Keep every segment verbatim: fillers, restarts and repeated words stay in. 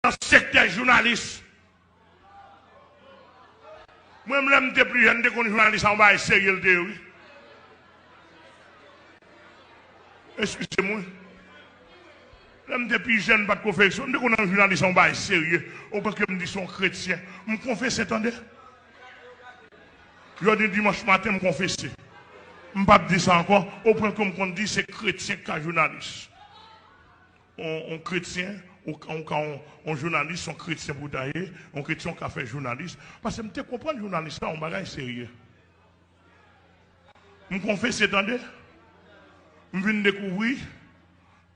nan sektè jounalis. Mwen menm, lè m te pli jèn, m te konn jounalis a yon bagay serye l te ye, wi. Eskize m, wi. Lè m te pi jèn, m pa t ko fè eksprè. M te konn nan jounalis a yon bagay serye. Opwen ke m di se yon kretyen. M konfese, tande. Jodi dimanch maten, m konfese. M p ap di sa ankò. Opwen ke m konn di se kretyen k ka jounalis. On, on kretyen, ou, ou ka on, on jounalis, on kretyen pou w ta ye, on kretyen ou ka fè jounalis. Paske m te konprann jounalis la, on bagay serye. M konfese, tande. M vin dekouvri,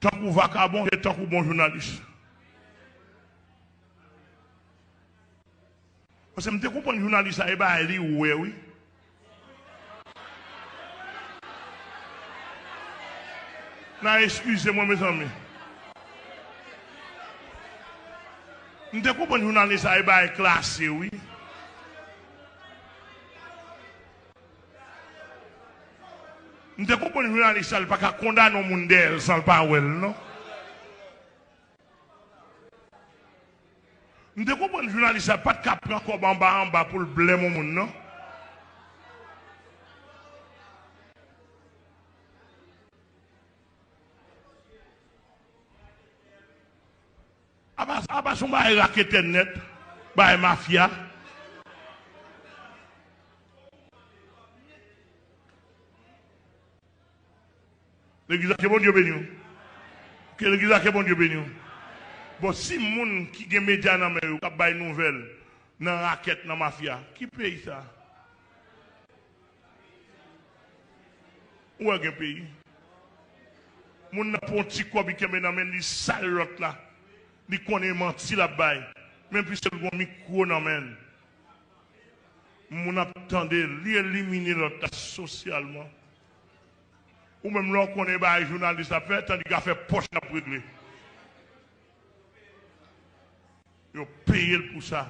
tankou vakabon, se tankou bon jounalis. Paske m te konprann jounalis la, e bagay li ou wè, wi. N a eskize mwen, mezanmi. M te konprann jounalis la, e bagay klase, wi. M te konprann jounalis la, li pa ka kondane yon moun dèyè l san l pa wè l, non. M te konprann jounalis la pa t ka pran kòb anba anba pou l blèm yon moun, non. Apa, apa se yon bagay raketè nèt, bagay mafya. Legliz la, ke Bondye beni w. Ke legliz la, ke Bondye beni w. Bon, si moun ki gen medya nan men yo k ap bay nouvèl nan rakèt, nan mafya, ki peyi sa? Ou wè gen peyi? Moun nan pran yon ti kòb, li kenbe nan men l, li sal lòt la. Li konnen manti l ap bay. Men piske l gen yon mikwo nan men l. Moun ap tande l, li elimine lòt la sosyalman. Ou menm lè w konnen bagay jounalis la ap fè, tandis ke afè pòch l ap regle. Yo peye l pou sa.